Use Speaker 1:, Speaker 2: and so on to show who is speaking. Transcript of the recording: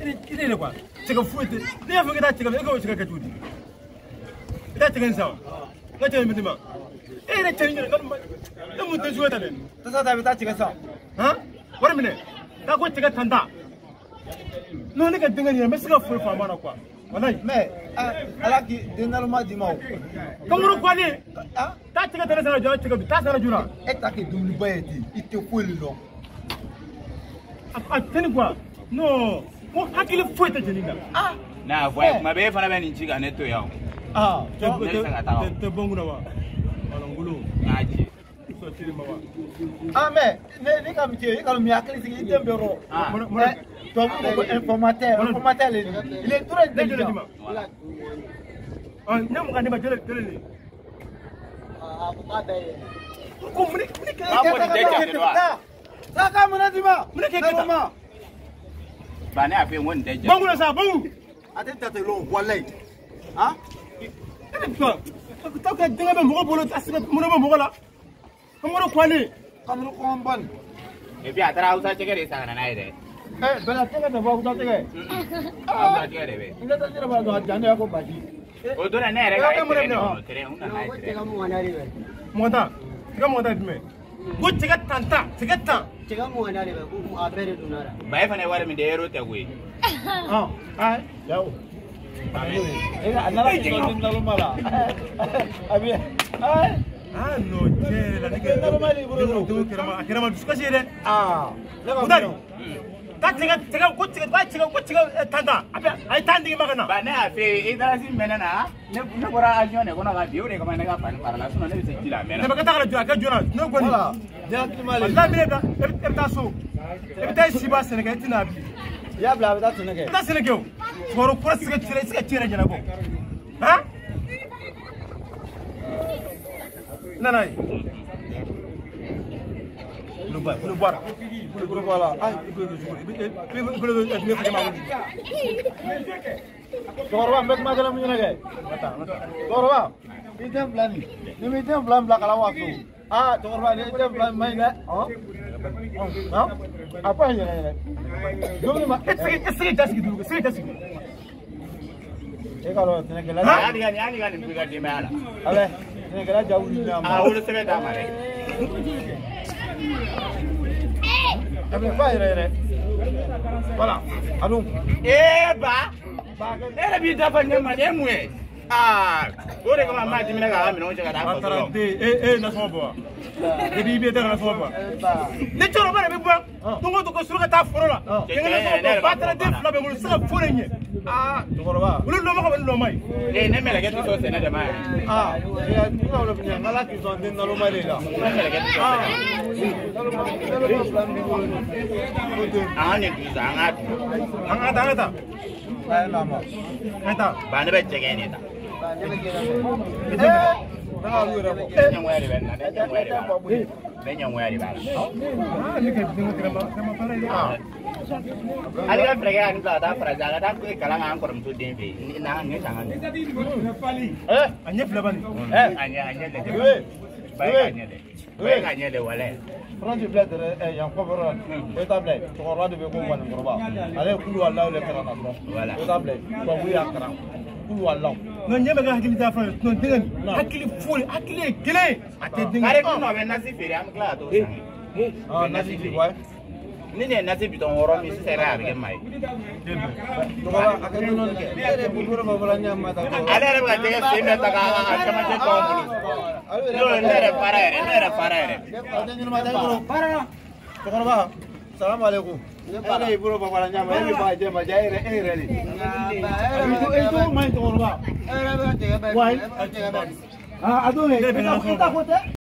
Speaker 1: I ne quoi cɛkɛ foyi tɛ ne y'a fɔ k'i taa cɛkɛ e k'o cɛkɛ kɛ cogo di i taa cɛkɛ in san wa n ka cɛkɛ in bɛ d'i ma e yɛrɛ cɛ in yɛrɛ e mun tɛ sugu ta dɛ
Speaker 2: tasa ta i bɛ taa cɛkɛ san
Speaker 1: han wari minɛ k'a ko cɛkɛ tan ta non ne ka denkɛ nin yɛrɛ n bɛ se ka foyi faamu a la quoi walayi
Speaker 2: mais ala k'i den naloma d'i ma o
Speaker 1: kankuru kwalen taa cɛkɛ ta ne sara jɔ cɛkɛ bi taa sara joona
Speaker 2: e ta kɛ dumuniba ye ten i tɛ foyi de dɔn
Speaker 1: a tɛ ni quoi non ko hakili foyi tɛ jeli la
Speaker 3: n'a y'a fɔ a ye kuma bɛɛ e fana bɛ nin ci ka ne to yan
Speaker 2: o
Speaker 1: tɛ bɔ n kunna wa wala n bolo
Speaker 3: n'a ci
Speaker 2: ah mais ne ka métier i ka mi hakili sigi i den bɛ yɔrɔ tubabu ko ko informateur informateur le il est trop intelligent
Speaker 1: ne mun ka ne ma jɛlɛ jɛlɛ le ko mun ne kɛ
Speaker 2: taa ka mun di ma
Speaker 1: mun ne kɛ kɛ
Speaker 2: ma
Speaker 3: ba ne y'a fɔ ye n ko nin tɛ jate
Speaker 1: bangu la sa bangu
Speaker 2: a tɛ jate lon walayi ah
Speaker 1: e bɛ taa ka denkɛ bɛ mɔgɔ bolo a sɛgɛ mun bɛ mɔgɔ la Kamuru kwale
Speaker 2: Kamuru kɔnban
Speaker 3: et puis a taara Hausa cɛkɛ de san ka na n'a ye dɛ
Speaker 2: bɛla tɛgɛ tɛ fɔ Hausa tɛgɛ
Speaker 3: Hausa tɛgɛ de bɛ
Speaker 2: ne tɛ yɛrɛ b'a dɔn a jan ne ko basi
Speaker 3: o don na ne yɛrɛ ka ye terrain de kɔnɔ terrain u nana n'a ye terrain
Speaker 1: mɔgɔ tan cɛkɛ mɔgɔ tan jumɛn ko cɛkɛ tan tan cɛkɛ tan
Speaker 4: cɛkɛ mɔgɔ tan de bɛ ko a bɛɛ de donna la
Speaker 3: ba e fana ye wari min di euro tɛ koyi
Speaker 2: ah yawo a nana k'i sɔn den naloma la a bɛ
Speaker 1: ah non tiɲɛ la ne kɛ a kɛra ma dusukasi ye dɛ
Speaker 2: ah ne ka
Speaker 1: Mutari taa cɛkɛ cɛkɛ ko cɛkɛ taa cɛkɛ ko cɛkɛ tan tan a bɛ a ye tan digi ma ka na
Speaker 3: ba ne y'a fɛ yen i taara si mɛnɛ na ne bɔra avion de kɔnɔ ka bin o de kama ne ka fani fara la sinon ne bɛ se ji la a mɛnna
Speaker 1: ne bɛ ka taa ka na jɔ a kɛ joona ne kɔni
Speaker 2: ne hakili m'ale
Speaker 1: walahi ne bɛ e bɛ taa so e bɛ taa i si ba sɛnɛ kɛ e tɛna bi
Speaker 2: i y'a bila a bɛ taa sɛnɛ kɛ
Speaker 1: i bɛ taa sɛnɛ kɛ o sukaro kura ti se ka ci i tɛ se ka ci yɛrɛ ɲɛnabɔ han nana ye bolo bɔra bolo bɔra ayi i bolo i bolo ne fana ma wuli
Speaker 2: cɛkɔrɔba n bɛ kuma kelen min ɲɛna kɛ cɛkɔrɔba i den fila nin ni m'i den fila bila kalan wa so aa cɛkɔrɔba ni i den fila nin ma ɲi dɛ a ba yɛrɛ yɛrɛ dumuni ma
Speaker 1: e tɛ se k'i da sigi dugu se k'i da sigi
Speaker 2: e ka dɔn sɛnɛkɛla
Speaker 3: hali ka nin bɔ i ka denbaya la
Speaker 2: alɛ sɛnɛkɛla ja wuli n'a ma
Speaker 3: a wolo sɛbɛn d'a ma dɛ
Speaker 2: a bɛ fa yɛrɛ yɛrɛ voilà a dun
Speaker 3: ee ba ne yɛrɛ b'i dafa ɲɛ ma nin ye mun ye aa o de kama maa dimina k'a ka minɛnw cɛ ka taa faso la
Speaker 1: e nasɔngɔ bɔ wa depuis i bɛ taa nasɔngɔ bɔ ne cɛkɔrɔba de bɛ bɔ don o don ka sɔrɔ ka taa foro la denkɛ nasɔngɔ bɔ ba taara den fila bɛ bolo se ka foyi de ɲɛ
Speaker 2: aa cɛkɔrɔba
Speaker 1: olu lɔnbaga bɛ lɔnma ye
Speaker 3: ne mɛlɛkɛ tɛ sɔn sɛnɛ de ma yɛrɛ
Speaker 2: aa i ka wolo minɛ n'ala k'i sɔn den naloma de la
Speaker 3: ne mɛlɛkɛ tɛ sɔn sɛnɛ
Speaker 2: naloma fila min b'i bolo
Speaker 3: an ka nin dun sa an k'a dun
Speaker 1: an ka taa an ka taa
Speaker 2: a ye na ma
Speaker 1: an ka taa
Speaker 3: ba ne bɛ jɛgɛ in de ta
Speaker 4: ne bɛ jɛgɛ
Speaker 2: ne ka olu yɛrɛ bɔ
Speaker 3: ne ɲɛngoya de bɛ nin na ne ɲɛngoya de b'a la ne ɲɛngoya de b'a la
Speaker 1: aa ne ka denkɛ kɛra ma baara ye
Speaker 3: hali ka fɛɛrɛ kɛ ka nin bila ka taa faransi a ka taa kalan k'an kɔrɔmuso den fɛ yen n'a ɲɛ san ka tɛ
Speaker 1: a ɲɛ fila bani
Speaker 3: a ɲɛ lajɛ ba ye ka ɲɛ dɛ ba ye ka ɲɛ dɛ walayi
Speaker 2: Faransi filɛ dɛrɛ yan kɔfɛ yɔrɔ la e t'a bila yen cɛkɔrɔba de bɛ ko manikɔrɔba ale ye kulu walaw de kalan na dɔrɔn e t'a bila yen tubabu y'a kalan kulu walaw.
Speaker 1: Non ɲɛ bɛ ka hakili t'a fɛn non denkɛ nin hakili foyi hakili ye kelen a tɛ denkɛ.
Speaker 3: Kare kun nɔ bɛ nasi feere an bɛ tila ka t'o san.
Speaker 2: Nasi feere
Speaker 3: Ni nin ye nasi bitɔn wɔɔrɔ min sisan yɛrɛ a bɛ kɛ maa ye.
Speaker 2: Cɛkɔrɔba a kɛ dɔɔni kɛ e yɛrɛ bolo bɔ bɔra ɲɛ ma ta.
Speaker 3: Ale yɛrɛ bɛ ka jɛgɛ sen bɛɛ ta k'a camancɛ to anw bolo. N'o ne yɛrɛ fara yɛrɛ ne yɛrɛ fara yɛrɛ.
Speaker 2: Cɛkɔrɔba salamu aleykum. E yɛrɛ y'i bolo bɔ bɔra ɲɛ ma e bɛ ba jɛ ma ja e yɛrɛ e yɛrɛ de. E cogo man ɲi cɛkɔrɔba.
Speaker 4: E yɛrɛ bɛ jɛgɛ bɛɛ
Speaker 2: Wa a don i ta ko tɛ.